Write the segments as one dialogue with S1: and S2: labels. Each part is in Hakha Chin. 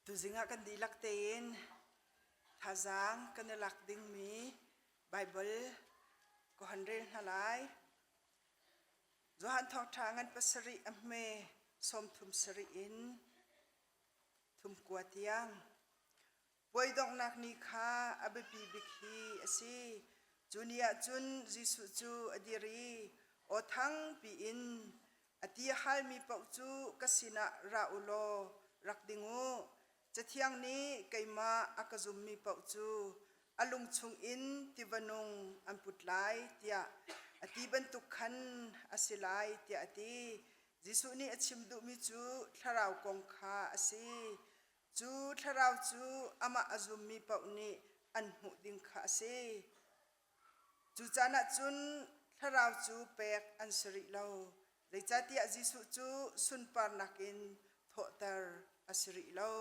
S1: Tuzing ah kan dihlak tein thazaang kan i lak dingmi Baibal ka hon rel hna lai. Johan Thawngṭha ngan pasarih a hme sawmthum sarih in thumkua tiang. Puai donghnak ni kha a biapi bik hi a si. Cu ni ah cun Jesuh cu a dir i aw thangpi in a ti a halmi paoh cu ka sinah ra u law rak ding u. Cathiang nih keimah a ka zummi paoh cu a lung chungin tiva nung an put lai tiah a ti bantuk khan a si lai tiah a ti. Jesuh nih a chim duhmi cu thlarau kong kha a si. Cu thlarau cu amah a zummi paoh nih an hmuh ding kha a si. Cu caan ah cun thlarau cu pek an si rih lo, zeicahtiah Jesuh cu sunparnak in thawhter a si rih lo.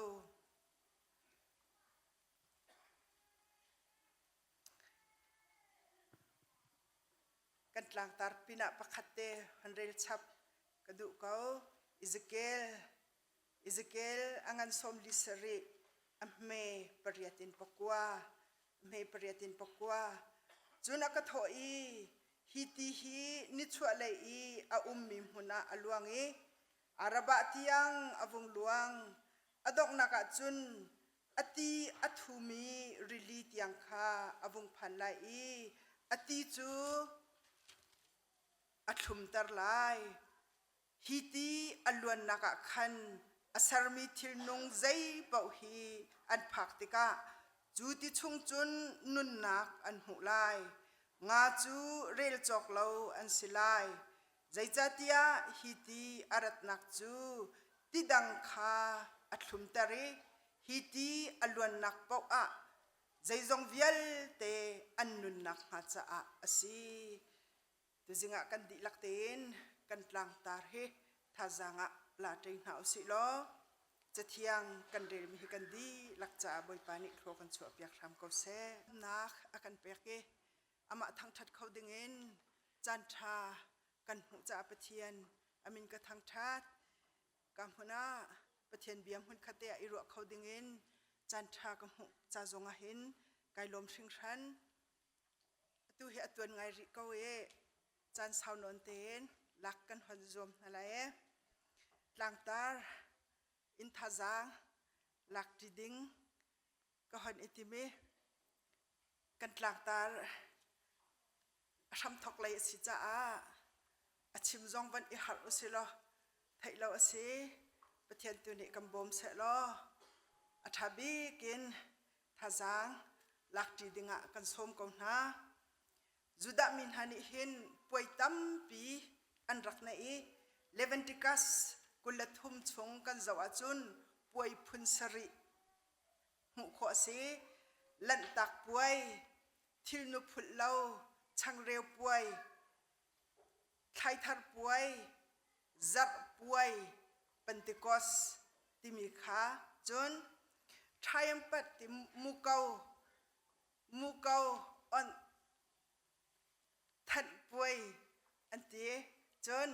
S1: Kan tlangtar pinah pakhat te han rel chap ka duh ko. Ezekiel Ezekiel a ngan sawmli sarih a hme pariat in pakua hme pariat in pakua cun a ka thawh i hi ti hi nichuahlei i a ummi hmun ah a luang i Arabah tiang a vung luang a donghnak ah cun a ti a thumi rili tiang kha a vung phan lai i a ti cu a thlumter lai. Hi ti a luannak ah khan a sermi thilnung zeipaoh hi an phak tikah cu ti chung cun nunnak an hmuh lai. Nga cu rel cawk lo an si lai. Zeicahtiah hi ti a ratnak cu ti dang kha a thlumter i hi ti a luannak paoh ah zeizong vialte an nunnak hnga caah a si. Tuzing ah kan dihlak tein kan tlangtar hi thazaang ah la ṭei hna usih law cathiang kan relmi hi kan dihlak caah Bawipa nih thlua kan chuahpiak hram ko seh. Nak a kan pek i amah thangṭhat kho dingin caan ṭha kan hmuh caah Pathian a min ka thangṭhat. Ka hmun ah Pathian bia hmunkhat te ah i ruah kho dingin caan ṭha ka hmuh ca zong ah hin kai lawm hringhran. Atu hi a tuan ngai rih ko i caan sau nawn tein lak kan hon zuam hna lai i tlangtar inn thazaang lak ṭi ding ka hon i tim i kan tlangtar a hramthok lei a si caah a chim zong van i harh usih law theih lo a si. Pathian tu nih kan bawm seh law a ṭha bik in thazaang lakṭi dingah kan sawm ko hna. Judah mi hna nih hin puai tampi an rak neih i Leviticus 23 chung kan zoh ahcun puai phun sarih hmuh khawh a si. Lanhtak puai, thilnu phulh lo, changreu puai, thlaithar puai, zarh puai, Pentecost timi kha cun Triumphant ti muko muko on thanh puai an ti cun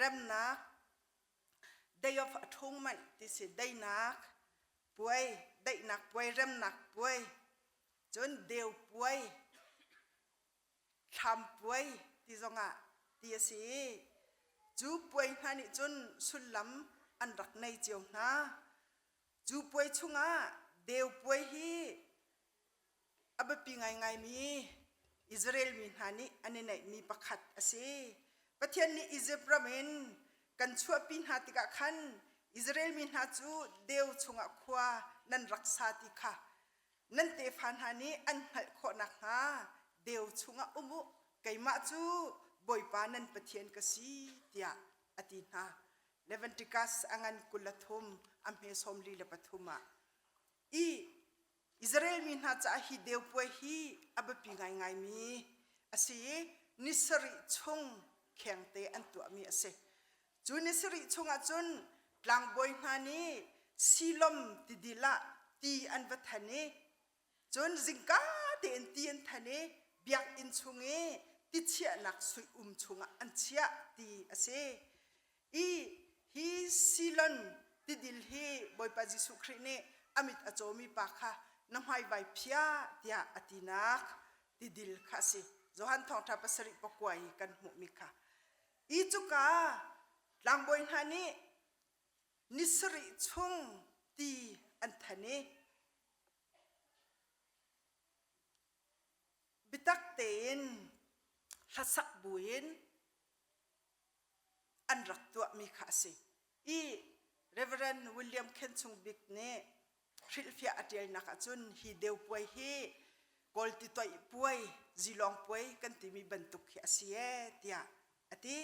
S1: remnak Day of Atonement ti si deinak puai daihnak puai remnak puai cun deu puai thlam puai ti zongah ti a si i cu puai hna nih cun sullam an rak nei cio hna. Cu puai chungah deu puai hi a biapi ngaingaimi Israel mi hna nih an i neihmi pakhat a si. Pathian nih Izipt ram in kan chuahpi hna tikah khan Israel mi hna cu deu chungah khua nan rak sa ti kha nan tefa hna nih an hngalh khawh nakhnga deu chungah um u keimah cu Bawipa nan Pathian ka si tiah a ti hna. Leviticus a ngan 23 a hme 43 ah i Israel mi hna caah hi deu puai hi a biapi ngaingaimi a si i ni sarih chung khengte an tuahmi a si. Cu ni sarih chungah cun tlangbawi hna nih Silom tidil ah ti an va than i cun zingka tein ti an than i biakinn chung i ti chiahnak sui um chungah an chiah ti a si. I hi Silon tidil hi Bawipa Jesuh Khrih nih a mit a cawmi pa kha na hmai vai phiah tiah a tinak tidil kha a si. Johan thawngṭha pasarih pakua i kan hmuhmi kha. I cuka tlangbawi hna nih ni sarih chung ti an than i biatak tein hlasak buin an rak tuahmi kha a si. I Reverend William Khen Chung Bik nih hrilhfiah a ṭialnak ahcun hi deu puai hi Kawl titoih puai, zilawng puai kan timi bantuk hi a si ee tiah a ti.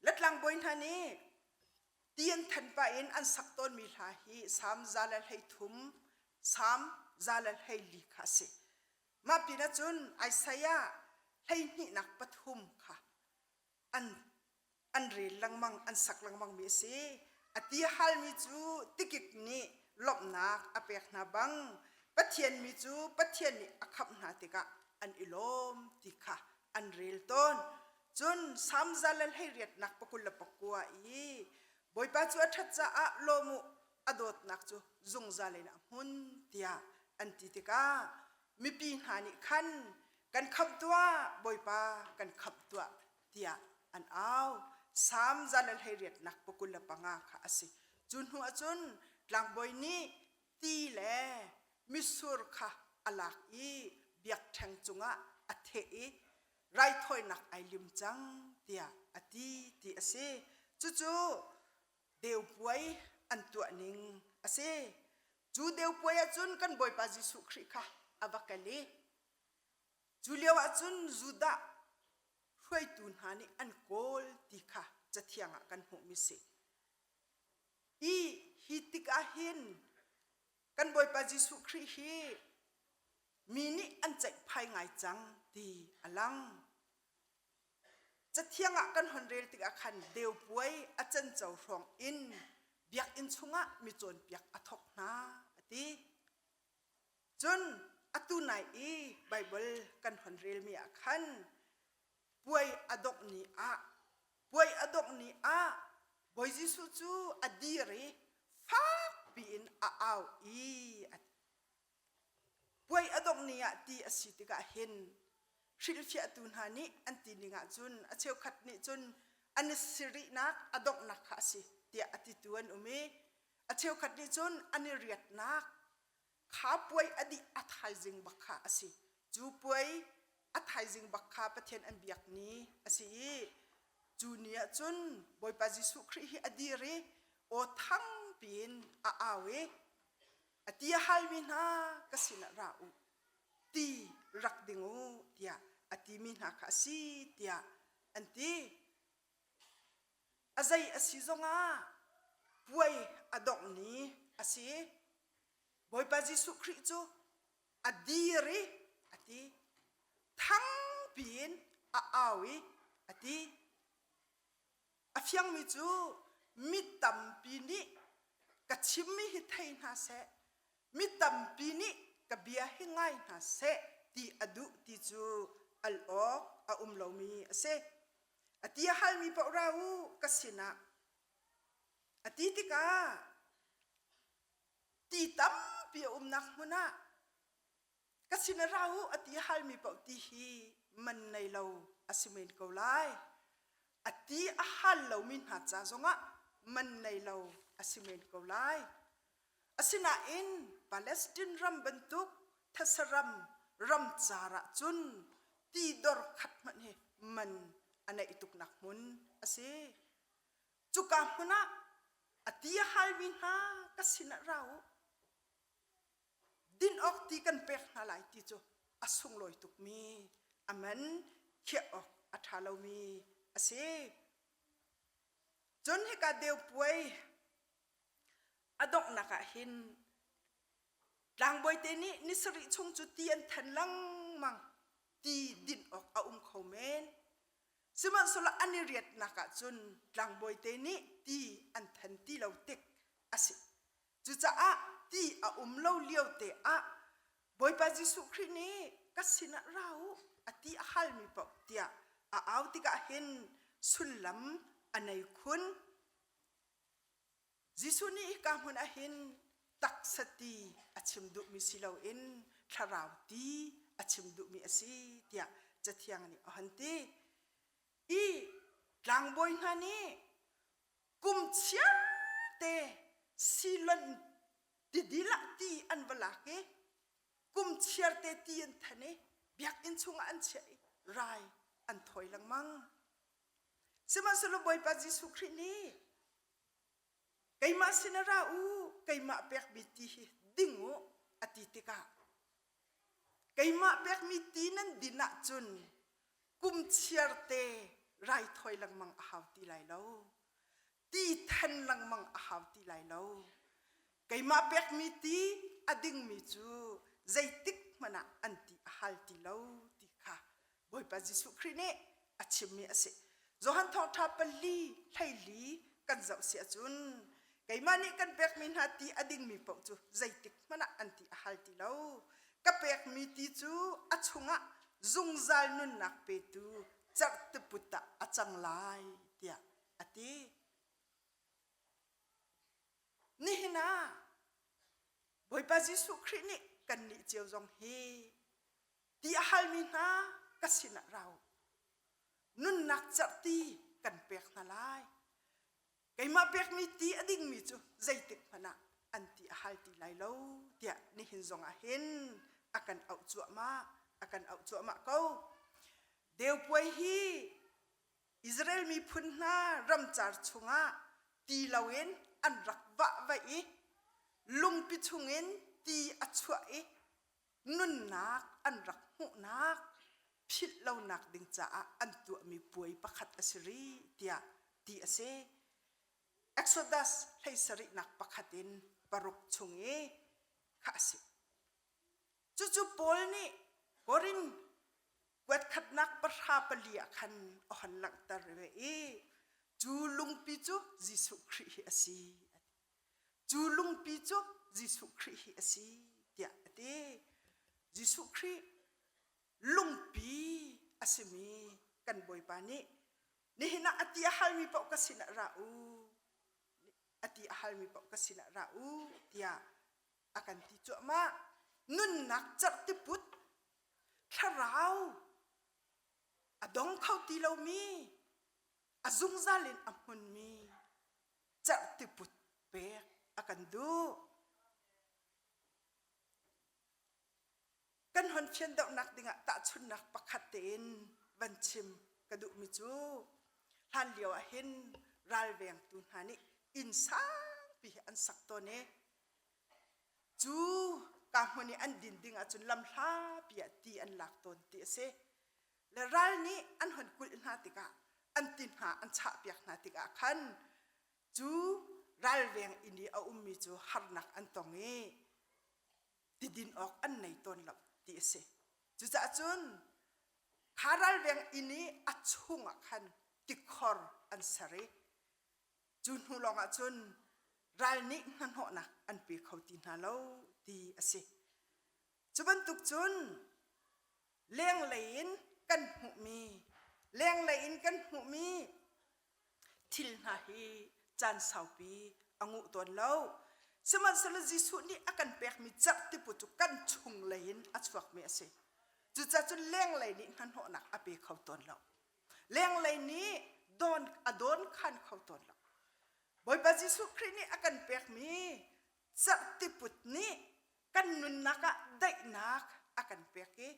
S1: Latlang bawi hna nih ti an than pah in an sak tawnmi hla hi Salm 133, Salm 114 kha a si. Mah pinah cun Isaiah hleihnihnak pathum kha an an rel lengmang an sak lengmang mi a si a ti halmi cu tikik nih lawmhnak a pek hna bang Pathian mi cu Pathian nih a khamh hna tikah an i lawm ti kha an rel tawn cun Salm za le hleiriatnak pakul le pakua i Bawipa cu a ṭhat caah lawm u a dawtnak cu zungzal in a hmun tiah an ti tikah mipi hna nih khan kan khamh tuah Bawipa kan khamh tuah tiah an au. Salm za le hleiriatnak pakul le panga kha a si. Cu hnu ahcun tlangbawi nih ti le mitsur kha a lak i biakṭheng cungah a theh i raithawinak ai lim cang tiah a ti ti a si. Cucu deu puai an tuah ning a si. Cu deu puai ahcun kan Bawipa Jesuh Khrih kha a va kal i Cu lio ahcun Judah hruaitu hna nih an kawl ti kha Cathiang ah kan hmuhmi si. I hi tikah hin kan Bawipa Jesuh Khrih hi mi nih an ceihphai ngai cang ti a lang. Cathiang ah kan hon rel tikah khan deu puai a canco hrawng in biakinn chungah mi cawnpiak a thawk hna a ti. Cun atu nai i Baibal kan hon relmi ah khan puai a dongh ni ah puai a dongh ni ah Bawi Jesuh cu a dir i fak piin a au i a ti. Puai a dongh ni ah ti a si tikah hin hrilhfiahtu hna nih an ti ning ahcun a cheukhat nih cun an i sirihnak a donghnak kha a si tiah a titu an um i a cheukhat nih cun an i riatnak kha puai a dih a thaizing bak kha a si. Cu puai a thaizing bak kha Pathian an biak ni a si i cu ni ah cun Bawipa Jesuh Khrih hi a dir i aw thang piin a au i a ti a halmi hna ka sinah ra u ti rak ding u tiah a timi hna kha a si tiah an ti. A zei a si zongah puai a dongh ni a si. Bawipa Jesuh Khrih cu a dir i a ti. Thangpi in a au i a ti. A fiangmi cu mi tampi nih ka chimmi hi thei hna seh, mi tampi nih ka bia hi ngai hna seh ti a duh ti cu al awk a um lomi a si. A ti a halmi paoh ra u ka sinah a ti tikah ti tampi a umnak hmun ah ka sin ah ra u a ti a halmi paoh ti hi man nei lo a si men ko lai. A ti a hal lomi hna ca zongah man nei lo a si men ko lai. Asinain Palestine ram bantuk thasaram ramcar ah cun ti dor khat hmanh hi man a neih tuknak hmun a si. Cuka hmun ah a ti a halmi hna ka sinah ra u. Din awk ti kan pek hna lai ti cu a sunglawi tukmi a man khiah awk a ṭha lomi a si. Cun hika deu puai A donghnak ah hin tlangbawi te nih ni sarih chung cu ti an then lengmang ti din awk a um kho men. Sihmanhsehlaw an i riatnak ah cun tlangbawi te nih ti an then ti lo tik a si. Cucaah ti a um lo lio te ah Bawipa Jesuh Khrih nih ka sinah ra u a ti a halmi paoh tiah a au tikah hin sullam a nei khun. Jesuh nih hika hmun ah hin Taksa ti a chim duhmi si loin thlarau ti a chim duhmi a si tiah Cathiang nih a hon ti. I tlangbawi hna nih kum chiarte silon tidil ah ti an va lak i kum chiarte ti an than i biakinn chungah an chiah i rai an thawi lengmang. Sihmanhsehlaw Bawipa Jesuh Khrih nih keimah sin ah ra u, keimah pekmi ti hi ding u a ti tikah keimah pekmi ti nan din ahcun kum chiarte raithawi lengmang a hau ti lai lo. Ti then lengmang a hau ti lai lo. Keimah pekmi ti a dingmi cu zeitik hmanh ah an ti a hal ti lo ti kha Bawipa Jesuh Khrih nih a chimmi a si. Johan Thawngṭha pali hleili kan zoh si ahcun keimah nih kan pekmi hna ti a dingmi paoh cu zeitik hmanh ah an ti a hal ti lo. Ka pekmi ti cu a chungah zungzal nunnak petu cerhtiput ah a cang lai tiah a ti. Nihin ah Bawipa Jesuh Khrih nih kannih cio zong hi ti a halmi hna ka sinah ra u. Nunnak cerhti kan pek hna lai. Keimah pekmi ti a dingmi cu zeitik hmanh ah an ti a hal ti lai lo tiah nihin zong ah hin a kan auh cuahmah, a kan auh cuahmah ko. Deupuai hi Israel miphun hna ramcar chungah ti loin an rak vahvaih i lungpi chungin ti a chuah i nunnak an rak hmuhnak philh lonak ding caah an tuahmi puai pakhat a si rih tiah ti a si. Exodus hleisarihnak pakhat in paruk chung i kha a si. Cucu Paul nih Korin kuatkhatnak pahra pali ah khan a hon langhter ve i cu lungpi cu Jesuh Khrih hi a si. Cu lungpi cu Jesuh Khrih hi a si tiah a ti. Jesuh Khrih lungpi a simi kan Bawipa nih nihin ah a ti a halmi paoh ka sinah ra u a ti a halmi paoh ka sinah ra u tiah a kan ti cuahmah. Nunnak cerhtiput thlarau a dong kho ti lomi a zungzal in a hmunmi cerhtiput pek a kan duh. Kan hon fian deuhnak dingah tahchunhnak pakhat tein van chim ka duhmi cu hlan lio ah hin ralvengtu hna nih inn sangpi hi an sak tawn i cu ka hmun i an din ding ahcun lam hlapi ah ti an lak tawn ti a si. Le ral nih an hon kulh hna tikah an ti hna an chahpiak hna tikah khan cu ralveng inn i a ummi cu harnak an tong i tidin awk an nei tawn lo ti a si. Cucaah cun kha ralveng inn i a chungah khan tikhor an ser i cu hnu lawngah cun ral nih hnahnawhnak an pe kho ti hna lo ti a si. Cu bantuk cun lenglei in kan hmuhmi lenglei in kan hmuhmi thil hna hi caan saupi a nguh tawn lo. Sihmanhsehlaw Jesuh nih a kan pekmi cerhtipu cu kan chunglei in a chuakmi a si. Cucaah cun lenglei nih hnahnawhnak a pe kho tawn lo. Lenglei nih dawn a dawn khan kho tawn lo. Bawipa Jesuh Khrih nih a kan pekmi cerhtiput nih kan nunnak ah daihnak a kan pek i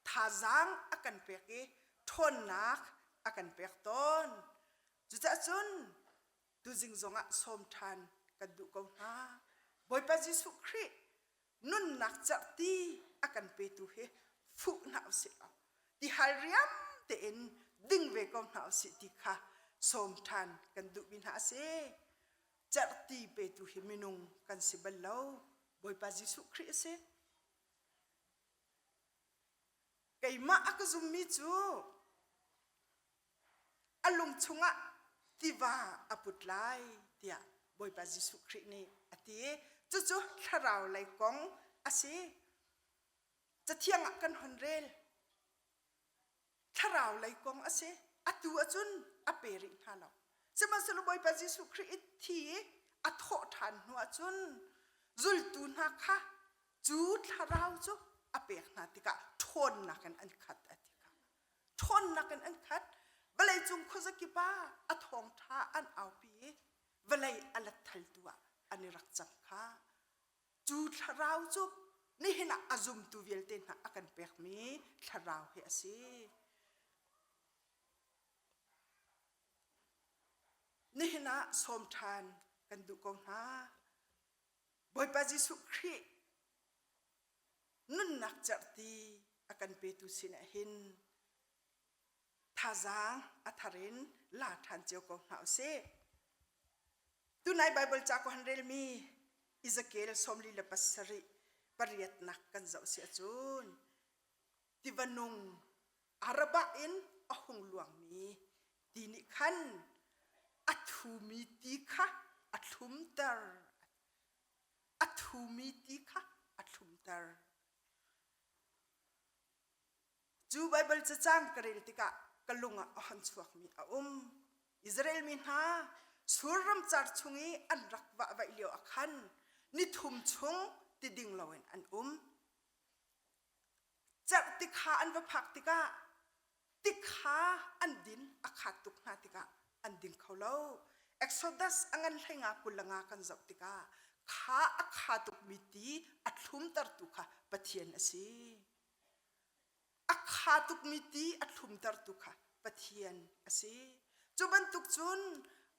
S1: thazaang a kan pek i ṭhawnnak a kan pek tawn. Cucaah cun tuzing zongah sawm ṭhan kan duh ko hna. Bawipa Jesuh Khrih nunnak cerhti a kan petu hi fuh hna usih law tihal riam tein ding ve ko hna usih ti kha sawm ṭhan kan duhmi hna a si. Cerhti petu hi minung kan si bal lo. Bawipa Jesuh Khrih a si. Keimah a ka zummi cu a lung chungah tiva a put lai tiah Bawipa Jesuh Khrih nih a ti. Cucu thlarau lei kong a si. Cathiang ah kan hon rel. Thlarau lei kong a si. Atu ahcun a pe rih hna lo. Sihmanhsehlaw Bawipa Jesuh Khrih i thi i a thawh ṭhan hnu ahcun. Zultu hna kha cu thlarau cu a pek hna tikah ṭhawnnak in an khat a ti kha. Ṭhawnnak in an khat. Vawleicung khuazakip ah a thawngṭha an aupi i vawlei a letthaltu ah an i rak cang kha. Cu thlarau cu nihin ah a zumtu vialte hna a kan pekmi thlarau hi a si. Nihin ah sawm ṭhan kan duh ko hna. Bawipa Jesuh Khrih nunnak cerhti a kan petu sinah hin thazaang a thar in la ṭhan cio ko hna usih. Tunai Baibal ca ko han relmi Ezekiel 47 pariatnak kan zoh si ahcun tiva nung Arabah in a hung luangmi ti nih khan a thumi ti kha a thlumter. A thumi ti kha a thlumter. Cu Baibal cacang ka rel tikah ka lung ah a hon chuakmi a um. Israel mi hna Sur ramcar chung i an rak vahvaih lio ah khan nithum chung ti ding loin an um. Cerh tikha an va phak tikah tikha an din a khat tuk hna tikah an ding kho lo. Exodus a ngan hleinga 25 kan zoh tikah kha a kha tukmi ti a thlumtertu kha Pathian a si. A kha tukmi ti a thlumtertu kha Pathian a si. Cu bantuk cun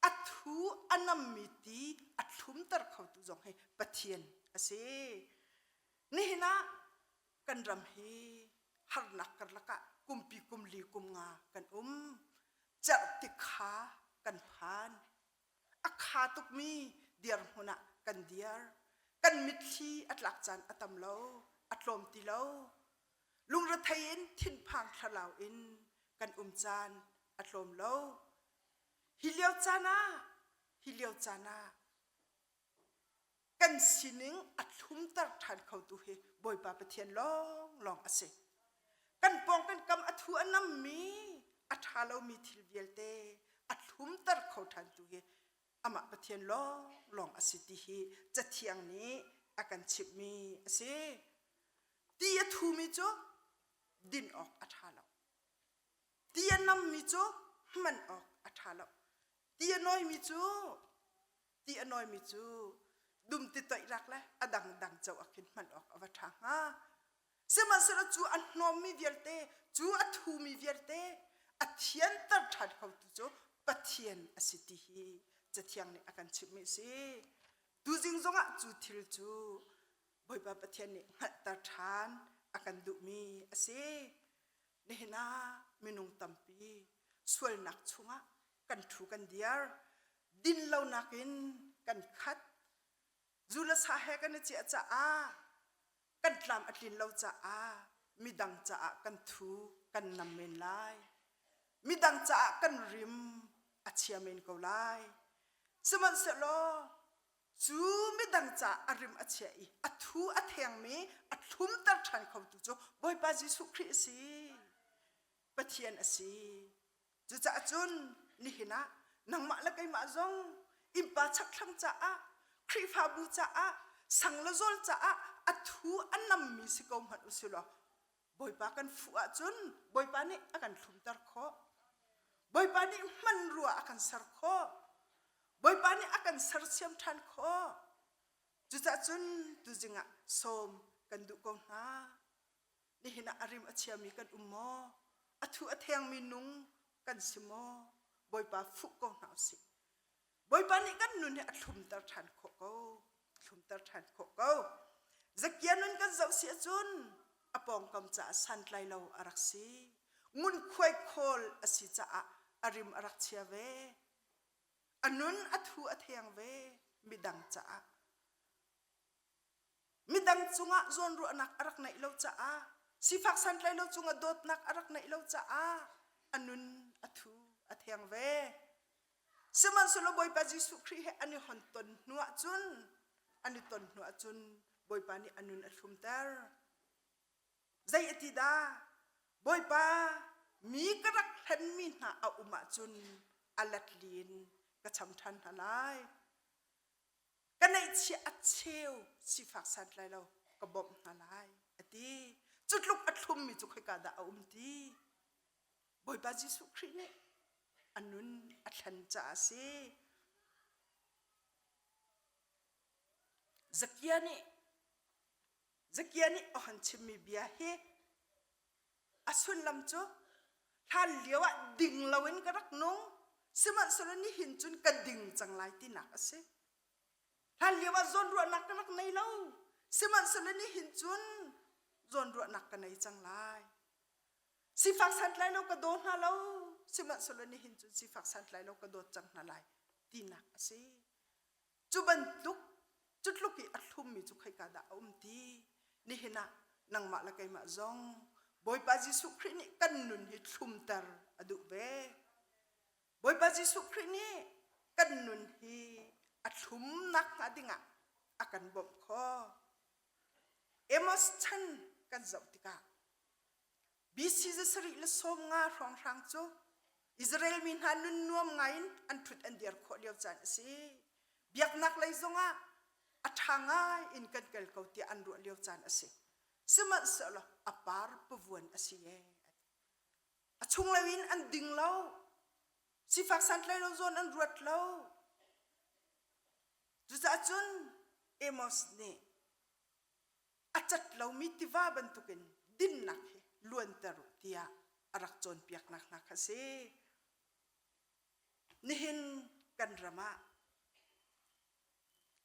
S1: a thu a nammi ti a thlumter khotu zong hi Pathian a si. Nihin ah kan ram hi harnak karlak ah kumpi kum li kum nga kan um. Cerh tikha kan phan. A kha tukmi dirhmun ah kan dir. Kan mitthli a tlak caan a tam lo, a tlawm ti lo. Lungrethei in thinphang thlalau in kan um caan a tlawm lo. Hi lio caan ah, hi lio caan ah kan sining a thlumter ṭhan khotu hi Bawipa Pathian lawnglawng a si. Kan pawng kan kam a thu a nammi, a ṭha lomi thil vialte a thlumter kho ṭhantu hi amah Pathian lawnglawng a si ti hi Cathiang nih a kan chimhmi a si. Ti a thumi cu din awk a ṭha lo. Ti a nammi cu hman awk a ṭha lo. Ti a nawimi cu ti a nawimi cu dum ti toih rak le a dangdang co ah khin hman awk a va ṭha hnga. Sihmanhsehlaw cu a hnawmmi vialte, cu a thumi vialte a thianter ṭhan khotu cu Pathian a si ti hi Cathiang nih a kan chimhmi a si. Tuzing zongah cu thil cu Bawipa Pathian nih hngalhter ṭhan a kan duhmi a si. Nihin ah minung tampi sualnak chungah kan ṭhu kan diar, dinlonak in kan khat, zu le sa he kan i ciah caah kan tlam a tlin lo caah midang caah kan thu kan nam men lai. Midang caah kan rim a chia men ko lai. Sihmanhsehlaw cu midang caah a rim a chia i a thu a thengmi a thlumter ṭhan khotu cu Bawipa Jesuh Khrih a si. Pathian a si. Cucaah cun nihin ah nangmah le keimah zong innpa chakthlang caah, Khrihfabu caah, sang le zawl caah a thu a nammi si ko hmanh usih law Bawipa kan fuh ahcun Bawipa nih a kan thlumter khawh. Bawipa nih hmanrua a kan ser khawh. Bawipa nih a kan sersiam ṭhan khawh. Cucaah cun tuzing ah sawm kan duh ko hna. Nihin ah a rim a chiami kan um maw? A thu a thengmi nung kan si maw? Bawipa fuh ko hna usih. Bawipa nih kan nun hi a thlumter ṭhan khawh ko. Thlumter ṭhan khawh ko. Zakia nun kan zoh si ahcun a pawngkam caah santlai lo a rak si. Ngunkhuai khawl a si caah a rim a rak chia ve. A nun a thu a theng ve midang caah. Midang cungah zawnruahnak a rak neih lo caah sifak santlai lo cungah dawtnak a rak neih lo caah a nun a thu a theng ve. Sihmanhsehlaw Bawipa Jesuh Khrih he an i hon ton hnu ahcun an i ton hnu ahcun Bawipa nih a nun a thlumter. Zei a ti dah? Bawipa mi ka rak hlenmi hna a um ahcun a let lin ka cham ṭhan hna lai. Ka neihchiah a cheu sifak santlai lo ka bawmh hna lai a ti. Cu tluk a thlummi cu khoika dah a um ti? Bawipa Jesuh Khrih nih a nun a thlen caah a si. Zakia nih Zakia nih a hon chimmi bia hi a sullam cu hlan lio ah ding loin ka rak nung sihmanhsehlaw nihin cun ka ding cang lai tinak a si. Hlan lio ah zawnruahnak ka rak nei lo sihmanhsehlaw nihin cun zawnruahnak ka nei cang lai. Sifak santlai lo ka daw hna lo sihmanhsehlaw nihin cun sifak santlai lo ka dawt cang hna lai tinak a si. Cu bantuk cu tluk i a thlummi cu khoika dah a um ti? Nihin ah nangmah le keimah zong Bawipa Jesuh Khrih nih kan nun hi thlumter a duh ve. Bawipa Jesuh Khrih nih kan nun hi a thlumnak hnga dingah a kan bawmh khawh. Amos chan kan zoh tikah BC 750 hrawnghrang cu Israel mi hna nun nuam ngaiin an ṭhut an dir khawh lio caan a si. Biaknak lei zongah a ṭha ngai in kan kal ko tiah an ruah lio caan a si. Sihmanhsehlaw a par pavuan a si ee. A chunglei in an ding lo. Sifak santlai lo zawn an ruat lo. Cucaah cun Amos nih a cat lomi tiva bantukin dinnak hi luanter u tiah a rak cawnpiaknak hna kha a si. Nihin kan ram ah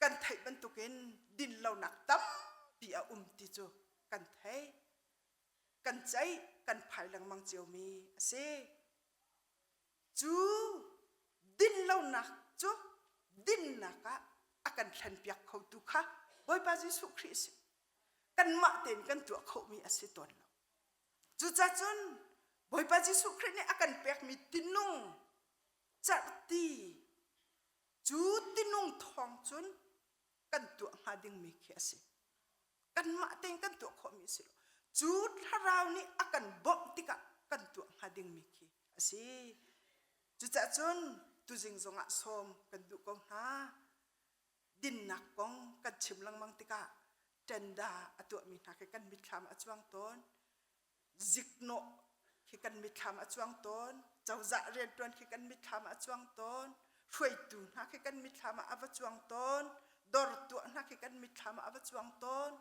S1: kan theih bantukin dinlonak tampi a um ti cu kan theih. Kan ceih, kan phai lengmang ciomi a si. Cu dinlonak cu dinnak ah a kan thlenpiak khotu kha Bawipa Jesuh Khrih a si. Kanmah tein kan tuah khawhmi a si tawn lo. Cucacun Bawipa Jesuh Khrih nih a kan pekmi tinung cerhti cu tinung thawng cun kan tuah hnga dingmi khi a si. Kanmah tein kan tuah khawhmi a si lo. Cu thlarau nih a kan bawmh tikah kan tuah hnga dingmi khi a si. Cucaah cun tuzing zongah sawm kan duh ko hna. Dinnak kong kan chim lengmang tikah ṭenda a tuahmi hna khi kan mitthlam a cuang tawn. Ziknawh khi kan mitthlam a cuang tawn. Cozah rianṭuan khi kan mitthlam a cuang tawn. Hruaitu hna khi kan mitthlam ah a va cuang tawn. Dawr tuah hna khi kan mitthlam ah a va cuang tawn.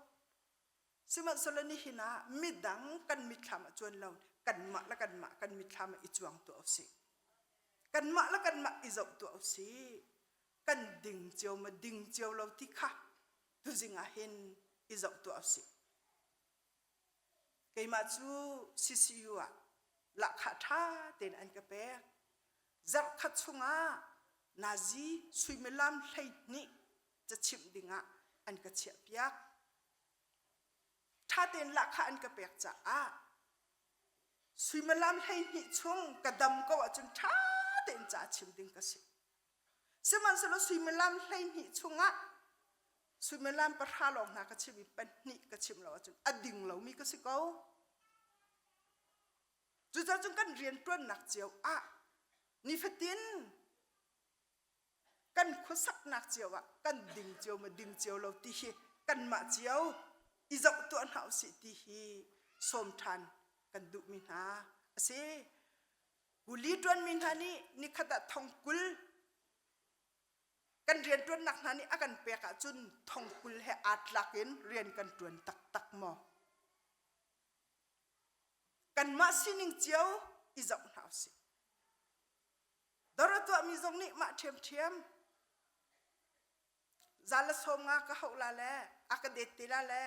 S1: Sihmanhsehlaw nihin ah midang kan mitthlam ah cuan lo kanmah le kanmah kan mitthlam ah i cuang tuah usih. Kanmah le kanmah i zoh tuah usih. Kan ding cio ma ding cio lo ti kha tuzing ah hin i zoh tuah usih. Keimah cu CCU ah lahkhah ṭha tein an ka pek. Zarhkhat chungah nazi suimilam 12 cachimh dingah an ka chiahpiak. Ṭha tein lahkhah an ka pek caah suimilam 12 chung ka dam ko ahcun ṭha tein ca chim ding ka si. Sihmanhsehlaw suimilam 12 chungah suimilam pahra lawng hna ka chim i pahnih ka chim lo ahcun a ding lomi ka si ko. Cucaah cun kan rianṭuannak cio ah nifatin kan khuasaknak cio ah kan ding cio ma ding cio lo ti hi kanmah cio i zoh tuah hna usih ti hi sawm ṭhan kan duhmi hna a si. Kuli ṭuanmi hna nih nikhat ah thong 20 kan rianṭuannak hna nih a kan pek ahcun thong 20 he aa tlak in rian kan ṭuan taktak maw? Kanmah sining cio i zoh hna usih. Dawr a tuahmi zong nih mah ṭhiamṭhiam za le 50 ka hauh la le a ka det te la le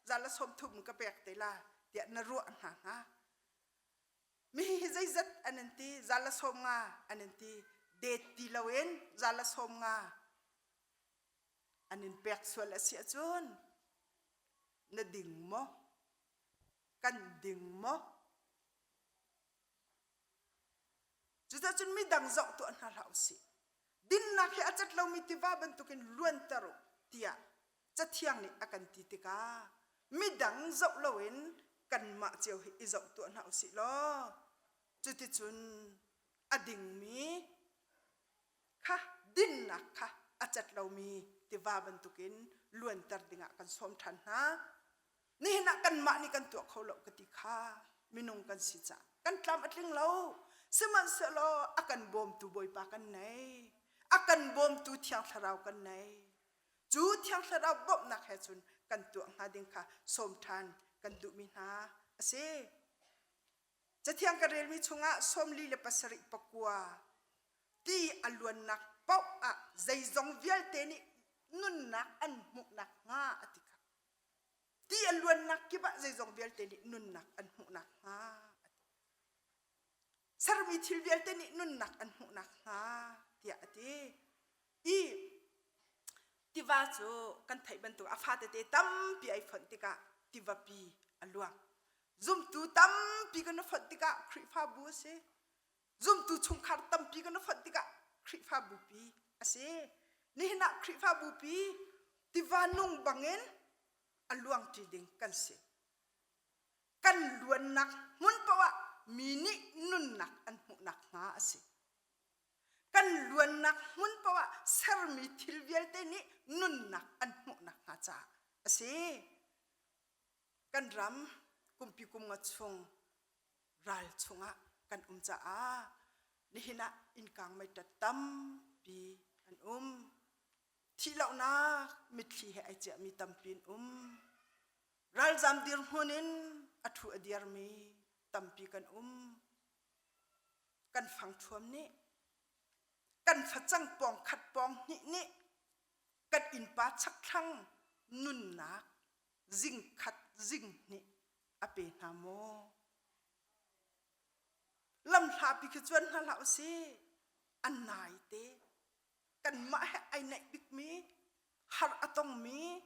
S1: za le 30 ka pek te la tiah na ruah hna hnga. Mi hi zeizat an in ti za le 50 an in ti det ti loin za le 50 an in pek sual a si ahcun na ding maw? Kan ding maw? Cucaah cun midang zoh tuah hna hlah usih. Dinnak hi a cat lomi tiva bantukin luanter u tiah Cathiang nih a kan ti tikah midang zoh loin kanmah cio hi i zoh tuah hna usih law cuticun a dingmi kha dinnak kha a cat lomi tiva bantukin luanter dingah kan sawm ṭhan hna. Nihin ah kanmah nih kan tuah kho lo ka ti kha minung kan si caah kan tlam a tling lo. Sihmanhsehlaw a kan bawmtu Bawipa kan nei. A kan bawmtu Thiang Thlarau kan nei. Cu Thiang Thlarau bawmhnak he cun kan tuah hnga ding kha sawm ṭhan kan duhmi hna a si. Cathiang ka relmi chungah 47 pakua ti a luannak paoh ah zeizong vialte nih nunnak an hmuhnak hnga a ti kha. Ti a luannak kip ah zeizong vialte nih nunnak an hmuhnak hnga a ti. Sermi thil vialte nih nunnak an hmuhnak hnga tiah a ti. I tiva cu kan theih bantuk a fatete tampi ai fonh tikah tivapi a luang. Zumtu tampi kan i fonh tikah Khrihfabu a si. Zumtu chungkhar tampi kan i fonh tikah Khrihfabupi a si. Nihin ah Khrihfabupi tiva nung bangin a luangṭi ding kan si. Kan luannak hmun paoh ah mi nih nunnak an hmuhnak hnga a si. Kan luannak hmun paoh ah sermi thil vialte nih nunnak an hmuhnak hnga caah a si. Kan ram kumpi kum nga chung ral chungah kan um caah nihin ah innkang meiṭat tampi an um. Thihlohnak mitthli he ai ciahmi tampi an um. Ralzam dirhmun in a ṭhu a diarmi tampi kan um. Kan fangṭhuam nih kan facang pawng khat pawng hnih nih kan innpa chakthlang nunnak zingkhat zinghnih a pe hna maw? Lamhlapi khi cuan hna hlah usih. An nai te. Kanmah he ai naih bikmi, har a tongmi,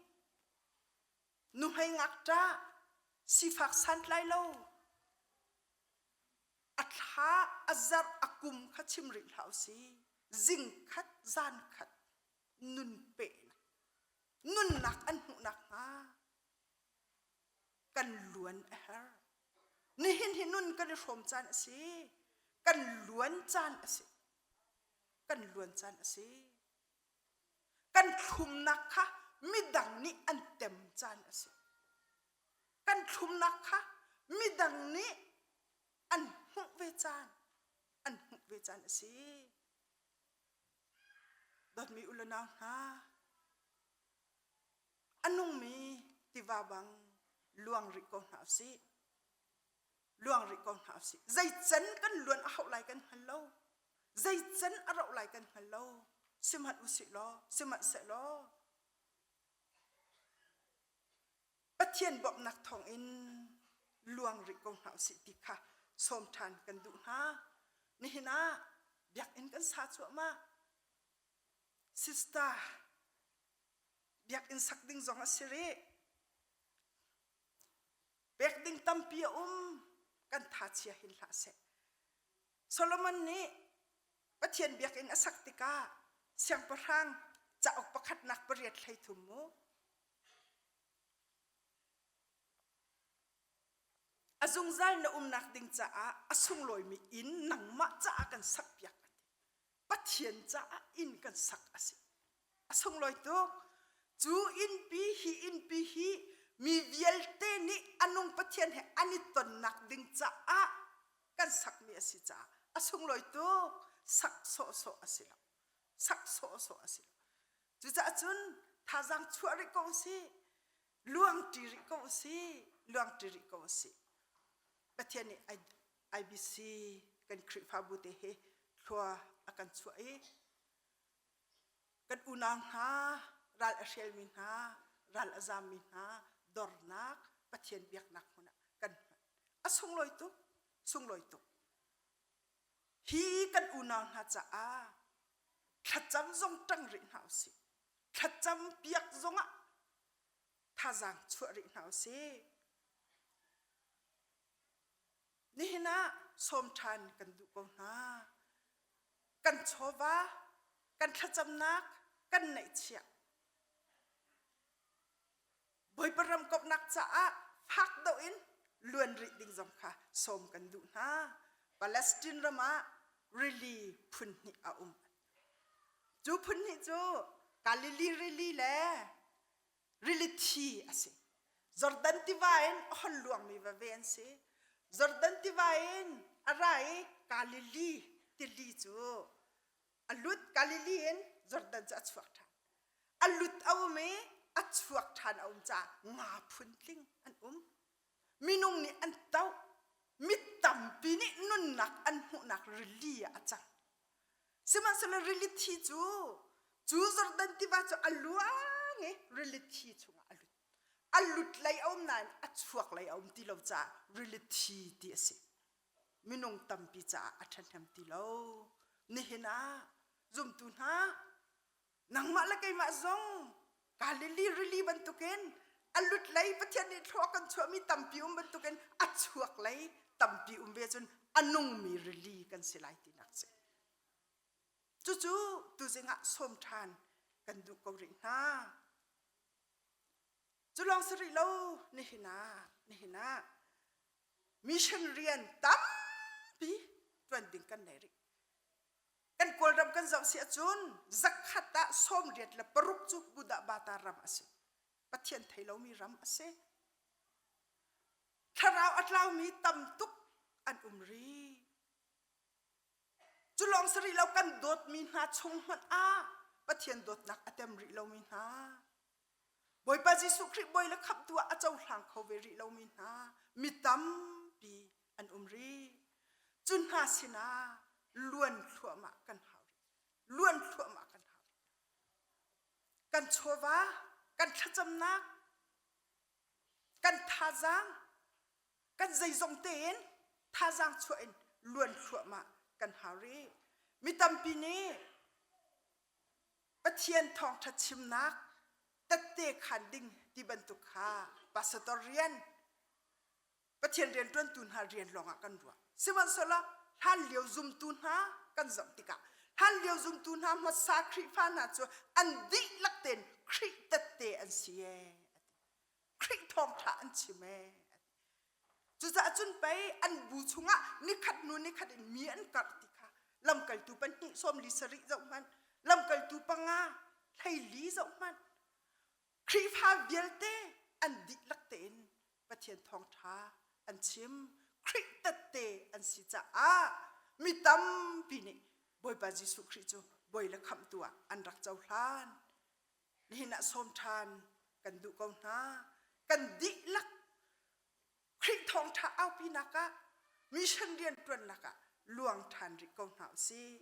S1: nuhmei ngakṭah, sifak santlai lo, a thla, a zarh, a kum kha chim rih hlah usih. Zingkhat, zankhat nun pehnak nunnak an hmuh nakhnga kan luan a herh. Nihin hi nun kan i hrawm caan a si. Kan luan caan a si. Kan luan caan a si. Kan thlumnak kha midang nih an tem caan a si. Kan thlumnak kha midang nih an hmuh ve caan, an hmuh ve caan a si. Dawtmi u le nau hna, a nungmi tiva bang luang rih ko hna usih. Luang rih ko hna usih. Zei can kan luan a hauh lai kan hngal lo. Zei can a rauh lai kan hngal lo. Sihmanh usih law, sihmanhsehlaw Pathian bawmhnak thawngin luang rih ko hna usih ti kha sawm ṭhan kan duh hna. Nihin ah biakinn kan sa cuahmah. Sister, biakinn sak ding zong a si rih. Pek ding tampi a um. Kan tha chia hin hlah seh. Solomon nih Pathian biakinn a sak tikah siangpahrang cauk pakhatnak pariat 13 mu A zungzal na umnak ding caah a sunglawimi inn nangmah caah kan sakpiak a ti. Pathian caah inn kan sak a si. A sunglawi tuk. Cu innpi hi innpi hi mi vialte nih a nung Pathian he an i tonnak ding caah kan sakmi a si caah a sunglawi tuk. Sak sawhsawh a si lo. Sak sawhsawh a si lo. Cucaah cun thazaang chuah rih ko usih. Luangṭi rih ko usih. Luangṭi rih ko usih. Pathian nih IBC kan Khrihfabu te hi thlua a kan chuah i kan unau hna ral a hrialmi hna ral a zammi hna dornak Pathian biaknak hmun ah kan hman. A sunglawi tuk, sunglawi tuk. Hi kan unau hna caah thlacam zong ṭang rih hna usih. Thlacam piak zongah thazaang chuah rih hna usih. Nihin ah sawm ṭhan kan duh ko hna. Kan chawva, kan thlacamnak, kan neihchiah. Bawipa ram komhnak caah fak deuh in luan rih ding zong kha sawm kan duh hna. Palestine ram ah rili phun hnih a um. Cu phun hnih cu. Galilee rili le rili thi a si. Jordan tiva in a hon luangmi veve an si. Jordan tiva in a ra i Galilee tili cu a lut Galilee in Jordan cu a chuak ṭhan. A lut a um i a chuak ṭhan a um caah nga phuntling an um. Minung nih an toh. Mi tampi nih nunnak an hmuhnak rili ah a cang. Sihmanhsehlaw rili thi cu cu Jordan tiva cu a luang i rili thi chungah a lut. A lut lei a um nain a chuak lei a um ti lo caah rili thi ti a si. Minung tampi caah a ṭhahnem ti lo. Nihin ah zumtu hna nangmah le keimah zong Galilee rili bantukin a lut lei Pathian nih thlua kan chuahmi tampi um bantukin a chuak lei tampi um ve cun a nungmi rili kan si lai tinak si. Cucu tuzing ah sawm ṭhan kan duh ko rih hna. Cu lawng si rih lo nihin ah nihin ah mission rian tampi ṭuan ding kan nei rih. Kan Kawlram kan zoh si ahcun zakhat ah 86 cu Buddha Bata ram a si. Pathian thei lomi ram a si. Thlarau a tlaumi tam tuk an um rih. Cu lawng si rih lo kan dawtmi hna chung hmanh ah Pathian dawtnak a tem rih lomi hna. Bawipa Jesuh Khrih bawi le khamhtu ah a cohlang kho ve rih lomi hna mi tampi an um rih. Cu hna sinah luan thluahmah kan hau rih. Luan thluahmah kan hau rih. Kan chawva, kan thlacamnak, kan thazaang, kan zeizong tein thazaang chuah in luan thluahmah kan hau rih. Mi tampi nih Pathian thawngṭha chimnak tette khan ding ti bantuk kha pastor rian Pathian rianṭuantu hna rian lawngah kan ruah. Sihmanhsehlaw hlanlio zumtu hna kan zoh tikah hlanlio zumtu hna hmasa Khrihfa hna cu an dihlak tein Khrih tette an si ee. Khrih thawngṭha an chim ee. Cucaah cun pei an bu chungah nikhat hnu nikhat in mi an karh ti kha lamkaltu pahnih 47 zoh hmanh, lamkaltu panga 14 zoh hmanh. Khrihfa vialte an dihlak tein Pathian thawngṭha an chim. Khrih tette an si caah mi tampi nih Bawipa Jesuh Khrih cu Bawi le Khamhtu ah an rak cohlan. Nihin ah sawm ṭhan kan duh ko hna. Kan dihlak Khrih thawngṭha aupinak ah mission rianṭuannak ah luang ṭhan rih ko hna usih.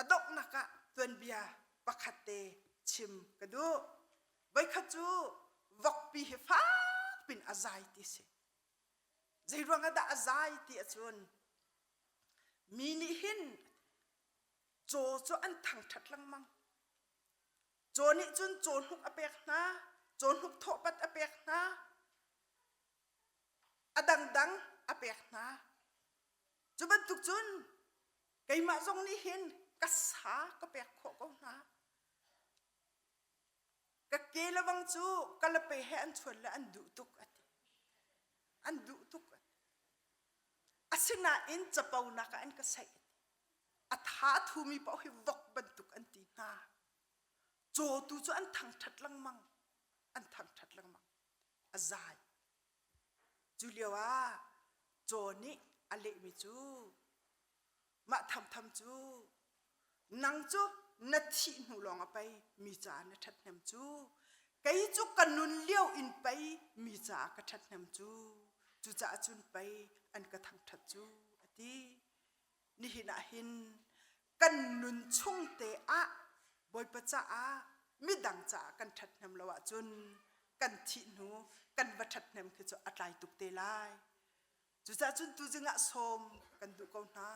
S1: A donghnak ah tuanbia pakhat te chim ka duh. Voikhat cu vokpi hi fak pin a zai ti si. Zei ruang ah dah a zai ti ahcun mi nih hin caw cu an thangṭhat lengmang. Caw nih cun cawhnuk a pek hna, cawhnuk thawhpat a pek hna, a dangdang a pek hna. Cu bantuk cun keimah zong nih hin ka sa ka pek khawh ko hna. Ka ke le bang cu ka lape he an chuan le an duh tuk a ti. An duh tuk a ti. Asinain caponak ah an ka saih a ti. A tha a thumi paoh hi vok bantuk an ti hna. Caw tu cu an thangṭhat lengmang. An thangṭhat lengmang. A zai. Cu lio ah caw nih a lehmi cu mah thamtham cu nang cu na thih hnu lawng ah pei mi caah na ṭhathnem cu kei cu ka nun lio in pei mi caah ka ṭhathnem cu cucaah cun pei an ka thangṭhat cu a ti. Nihin ah hin kan nun chung te ah Bawipa caah midang caah kan ṭhathnem lo ahcun kan thih hnu kan va ṭhathnem khi cu a tlai tuk te lai. Cucaah cun tuzing ah sawm kan duh ko hna.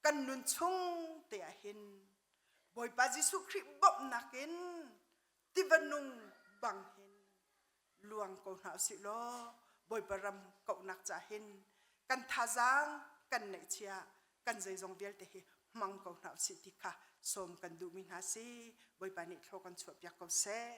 S1: Kan nun chung te ah hin Bawipa Jesuh Khrih bawmhnak in tiva nung bang hin luang ko hna usih law Bawipa ram kauhnak ca hin kan thazaang kan neihchia kan zeizong vialte hi hmang ko hna usih ti kha sawm kan duhmi hna si Bawipa nih thlaw kan chuahpiak ko seh.